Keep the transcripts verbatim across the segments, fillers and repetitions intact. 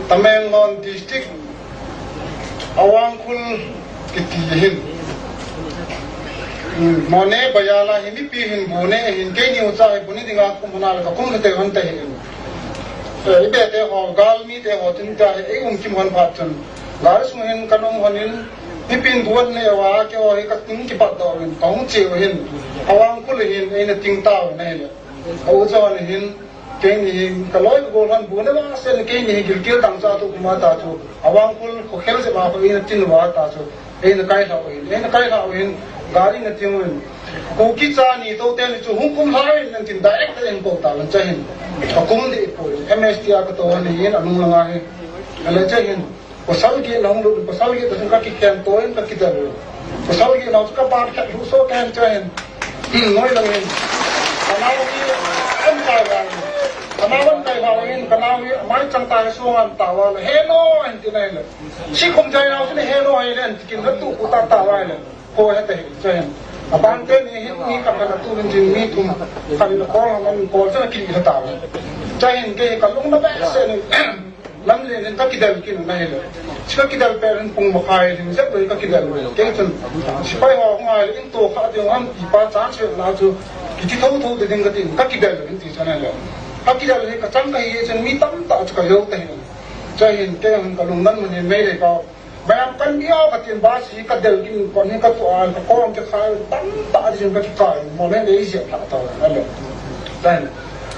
Tamenglong District, Awangkhul kiti hin. Hmm, Mone Bayala hi mipi hin, Mone hin, keini ucha hi buni dinga kum hon a le kakum lhate hon te hin. Eh, ibe te ho, galmi te ho tin ta hi, ei um kim hon phat chun. Gal sung hin kanung hon in, mipin buan ne wa, keiho hi kating kipat doh in, kahung cheu hin. Awangkhul hin, eina ting tau na hi le. Ka ucha hon hin, keini hi, kaloi kagol hon bu le vang sen, keini hi gilkel dang cha tu kuma ta chu. Awangkhul khokhel jep a kho eina tin uva ta chu. Eina kai lhau hin, eina kai lhau hin, gari na ting uvin. Kuki cha ni to te ni chu hung kum lhai in, nan tin direct in ko ta lan cha hin. Kakum deh poi, M S T a kato hon hin, anung langa hi. Ale cha hin. Pasal gate na hung lut, pasal gate na hung kakikhen to in kakidel. Pasal gate na chu kabar khat lu so kan cha hin. Hmm, noi lang hin. Kanao hi an kai ba. Kanao an kai ba hin, kanao hi mai chang ta hi suang an ta wa le. He no an ti nai le. Si kum jai na chu ne he no ai le an ti kin tu ku ta ta wa le. Ko he te cha hin. Aban te ni hin ni ka na tu min jin ni tum. Kan ko na ko cha ki ta wa. Cha hin ke ka lung na ba se ni. Lamlen in kakidel kit u na hile. Chi kakidel pet in pung makhai lhing jep loi kakidel loi. Kei chun, sipai ho hung a le in to kha ding ham ti pa chance la chu, kiti tho tho te ding katin kakidel in ti chun hile. Kakidel hi kachang kahi chun mi tamtah chu kajo ta hi. Cha hin kei hin kalung nan mun hin mei le ka. Mayam kan mi o katin ba si kadel kit kon hi katu a kakom te khai tamtah chun kakikai. Mo le le jep la ta hile. Cha hin.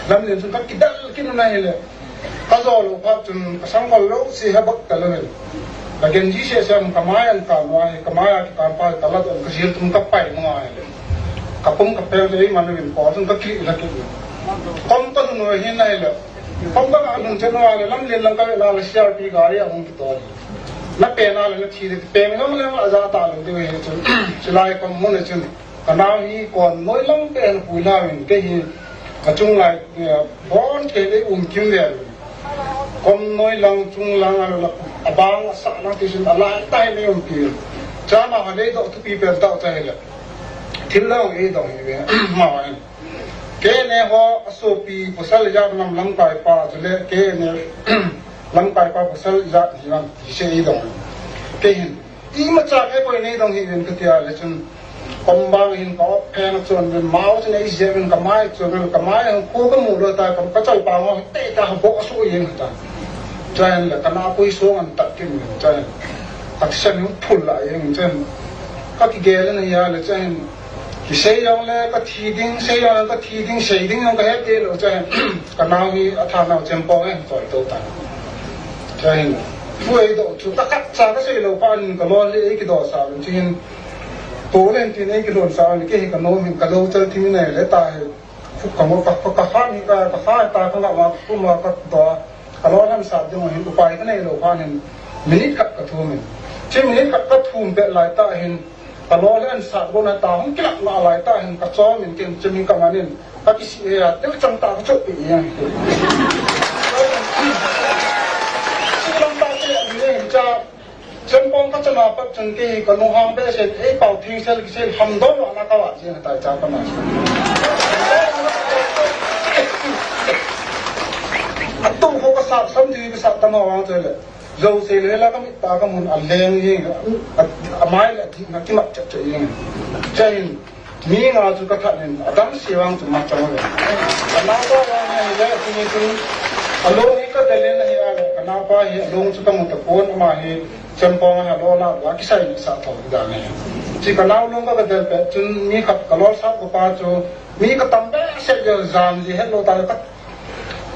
Lamlen chun kakidel kit u na hile. Ka jo lou phat chun ka sang kol lou si ha bak ta lou in. Ka genji seh seh in ka mai an kan uva hi, ka mai a kikan pa ka la don ka jil tum ka pai nung a hi le. Ka pum ka pel te man in ko chun ka kili la kili. Kom ka lhun uva hin a hi le. Kom ka la lhun chen uva le lamlen lang ka le la le C R P gari a hung kitol. Na pe na le na thi le pe ngam le a ja ta le de hi chun. Chulai kom mun le chun. Ka nao hi kon noi lang pen pui la in kei hi ka chung lai, eh, bon kei le um kim vel. Kom noi lang chung lang a la a bang a sa lang ti sin a lai tai le um pi. Cha ma ha le do tu pi pen tau chai le. Thil lang e do hi ve. Ma wa in. Kei ne ho a so pi pasal ja nam lam kai pa chu le kei ne lam kai pa pasal ja hi lam ti se e do. Kei hin. Imacha kei koi nei dong hi ven katia le chun. Kom bang hin ka op pheng chun ven mau chun ei je ven ka mai chun ven ka mai hung ko ka mu lo ta ka, ka chal pa ngo te ta bo su yen ta. Chan le ka na pui so ngan ta kin ven chan. Ka sen phul la yen chan. Ka kigel na ya le chan. Kisei jong le ka thi ding, sei jong le ka thi ding, sei ding jong ka he te lo chan. Ka nao hi a tha nao chem po nge toi to ta. Chan. Pui do chu ta khat cha ka sei lo pa an ka lo le ki do sa lo chin. To len tin ei kilon sa ni ke hi ka nom hin ka lo chal thi ni nai le ta hi. Khu ka mo ka, ka, ka han hi ka, ka han ta ka nga ma khu ma ka do. Ka lo lam sa ding hin upai ka nei lo khan hin. Minute khat ka thum hin. Chi minute khat ka thum pet lai ta hin. Ka lo len sa go na ta hung kilak na lai ta hin ka chom in ken chi min ka man in. Ka kisi e a tel chang ta ka chop pi yang. Chi lam ta che ni hin cha. Chempong ka chana pat chun kei ka nunghang behseh, ei pau thing sel kisel ham don lo na ka va jing tai cha ka ma. A tu ho ka sa sam ti ka sa ta ma wang che le. Zo se le la ka mit ta ka mun a leng jing, a, a mai le ti na ki mat cha cha jing. Cha hin. Mi nga chu ka that nin, a dang si vang chu ma chang le. Ka nau pa vang hi le, ti ni chu, a lo hi ka del in a hi a le, ka nau pa hi a lo chu ka mu ta pon ama hi, chempong a lo la, la ki sai ni sa thong da ne. Chi ka nau lo ka del pe, chun mi khat ka lo sa ko pa chu, mi ka tam behseh jel jam ji het lo ta ka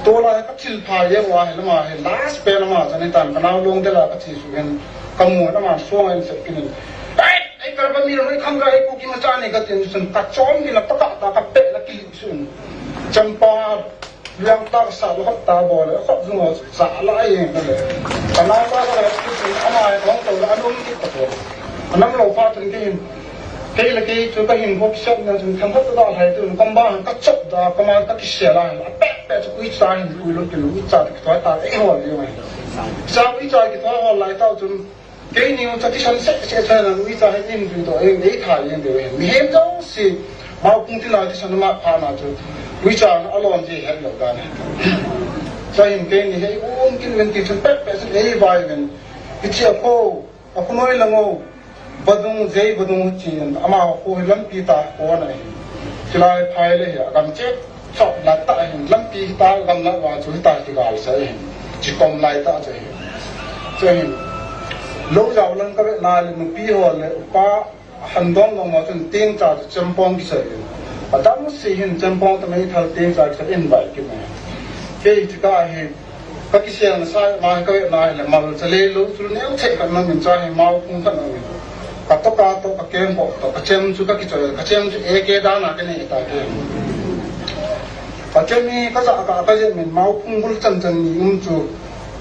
Tola ka thil pha ye wa he lama he last pen ama chani tan ka nau long de la ka thi su hen ka mu na ma suang en se kinin. Ai, ai kar ba mi roi kham ga ai ku ki ma chani ka tin sun ka chom ki la ta ka ta ka pe la ki sun. Champa liang ta sa lo ta bo le khop zung sa la ye ka le. Ka nau ta ka le ki sun ama he kong to la anum ki ta ko. Anam lo pa tun ki hin. Kei le kei chu ka hin bok sep na chun thang khat ta hai tu kam ba ka chop da ka ma ka ki se la a pe pe chu ui cha hin ui lo ki lo ui cha ki thoi ta ei hol ni mai. Cha ui cha ki thoi hol lai ta chun kei ni cha ki san se se cha na ui cha hin nin ui to ei ei tha yin de mi hem jong si ma kung ti na ti san ma pha na chu ui cha a lon ji het lo da ne. Chuin keini hi um kit uvin ti chun pet pet chun eivai uvin. Hiche a kho, a kho noi lang o, vadung, jei vadung chin, ama kho hi lampi tah kho ana hi. Chulai phai le hi, agam chep, chop la tah hin, lampi tah gam la va chu tah kigal sa hin. Chikom lai tah chu hin. Chu hin. Lo jao lang ka ve na le nupi ho le upa, Handong long mo chun tengcha chu chempong kisai in. Adang se hin chempong ta mai thal tengcha kisai in vai ki mai. Kei chu ka hi ka kisel na sa ma ka ve na le mal cha le lo chu neo che ka na min cha hi mau kung ka na min. Ka to ka to ka kem ko to ka chem chu ka kichoi ka chem chu e ke da na ke ne ta ke. Ka chem ni ka za ka ka je min mau kung bul chan chan ni um chu.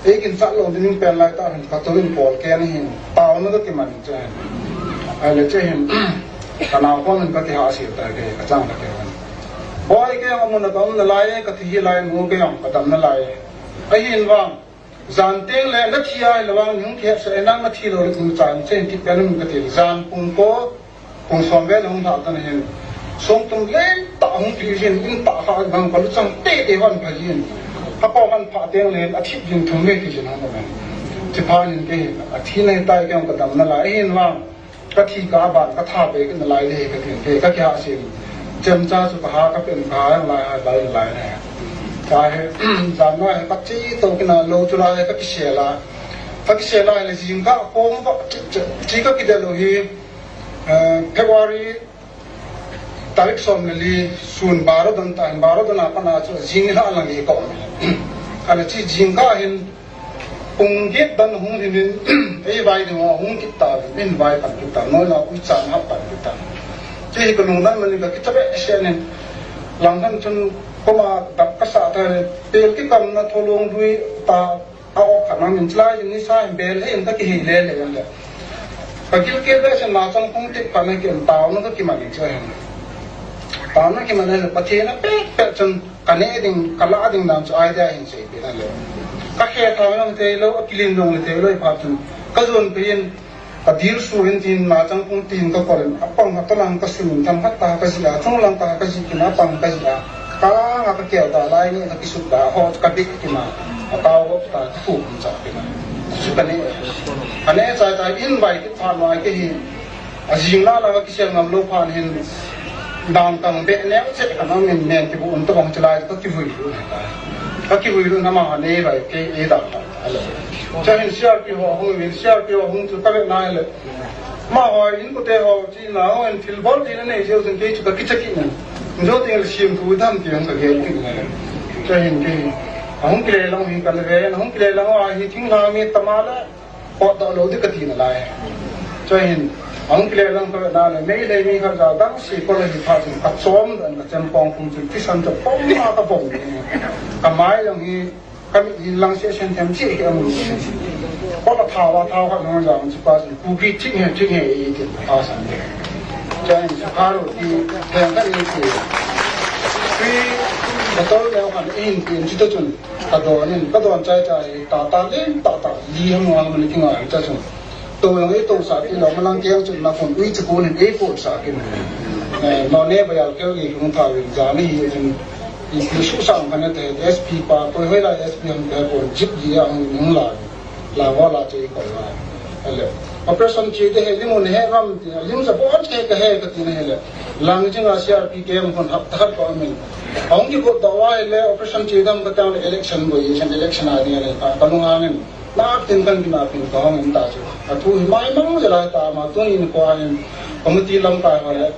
Ei kin chat lo ding pen lai ta hin ka to in pol ke ni hin. Tao na ka ki man. Ahile chu hin, ka nao khon in ka kihahsel tai ke, ka chang ka ke. Boi ke jong amun a ka um nalai, ka thi hi lai, nu ke jong ka dam nalai. Ahin vang, jan teng le, na thi ahile vang, nung kihepsa e nang na thi lou le, nung chan chen thi pen um ka ti. Jan pung ko, pung som vel hung lhah tan hin. Sung tum le ta hung thi hin, in ta kha vang ka lu chang te te hon pha hin. Ka ko man pha teng le, a thi jing thum le thi jing hon. Thi pha nin ke hin, a thi nei tai ke jong ka dam nalai. Ahin vang, Ka thi ka ban ka tha pe ka nalai le ka tin te ka kihahsel. Chemcha chu ka ha ka pen ka ha lai ha lai lai ne. Ka he jan na he ka chi to kina lo chu lai ka kisel a. Ka kisel a le jing ka khom ba chi chi ka kidel u hi, eh, February tarik som le li sun baro dan ta baro dan a pana chu jing la lang i ko. Ka na chi jing ka hin Pung get dan hung hin in, ei vai ding ho hung kit ta, in vai pan kit ta, noi la ui chan hap pan kit ta. Ti hi ka lungdam man ka kit ta be se nen. Lang han chun koma dap ka sa ta le, pel ki kam na tholong dui ta, a ok khat na min chla in ni sa in bel he in ka ki hi le le le. Ka gil kel be se na chang kung tik pan ke in tao na ka ki man in che hen. Tao na ki man le, Pathen a pek pek chun Ka neh ding, ka lah ding dan chu idea hin sei peh na le. Ka khe tha jong thei lou, a kilin jong le thei lou, i phat chun. Ka jon peh in, ka dil su in tin, na chang pung tin ka kol in, a pang a tolang ka sun in, thang khat ta ka ji a, chung lang ta ka ji kin, a pang ka ji a. Ka nga ka kel ta lai ni, ka kisut ta, ho ka bit ki ma. A tao go ta, ka hu kum cha ki ma. Su ka neh. Ka neh chai chai in vai ki phat ma ki hi. A jing la la ka kisel ngam lou phat hin dang tang be neo che ka nang min men ki bu un to bang chilai ka kivui lu. Ka kivui lu na ma ha nei rai ke e dang ta. Alo. Cha hin C R P ho hung min C R P ho hung chu ka be na le. Ma ho in ko te ho chi na ho in thil bol ti na nei jeu sin ke chu ka kicha ki na. Jo ting le sim tu dam ti hung ka gel ki na. Cha hin ke. Hung kile long hin ka le ve, hung kile long a hi thing na mi ta ma le. Potdoh lou ding ka ti nalai. Chuin, ahung kile lang ka na le, Meitei mi khat ja dang si ko le hi phat chun ka chom dan ka chempong kum chun thisan chu pom ma ka pom. Ka mai jong hi, ka mit hi lang se sen them chi hi amun. Ko la thaw a thaw khat nung jong chu pa chun, Kuki ching he, ching he, i ti a san de. Chuin, Sukharu ti, theng ka ni ti. Tui, ka tol leo khan, i hin ti, chi to chun. Ka don in, ka don chai chai, ta ta len, ta ta, li hang wang man ki ngai cha chung. To jong ei to sa ki lo, malang kiang chun na kun, ui chu kun in ei ko sa ki. Eh, no ne ba yal kel li hung tha win ja ni hi in, i ki su sang kan te, S P pa, ko hoi la S P hang te ko, jip li hang hung la. La wa la che ko la. Ale. Operation che de he, lim un he ram ti, lim sa bon che ka he ka ti na he le. Lang jing a C R P K M kon hap ta hap ko min. Hong ki ko to wa he le, operation che dam ka tang le election bo yi, election a ni le ka, ka nung angin. Na tin kan kin a pin ka hong in ta chu. A tu hi mai mang je la ta ma tu ni ko angin. Committee lam ka ho le.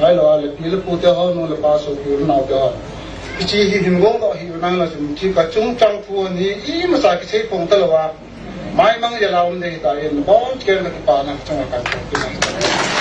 Ai lo a le, pi le pu te ho, nu le pa, sopi u le nao te ho. Kichi hi hin gong doh hi u nang la chun, chi ka chung chang thu ni, i masa kichei phong ta lo a. Mai mang ya la um de hi ta in, bon ken ka kipa na chung a kan thok ki na.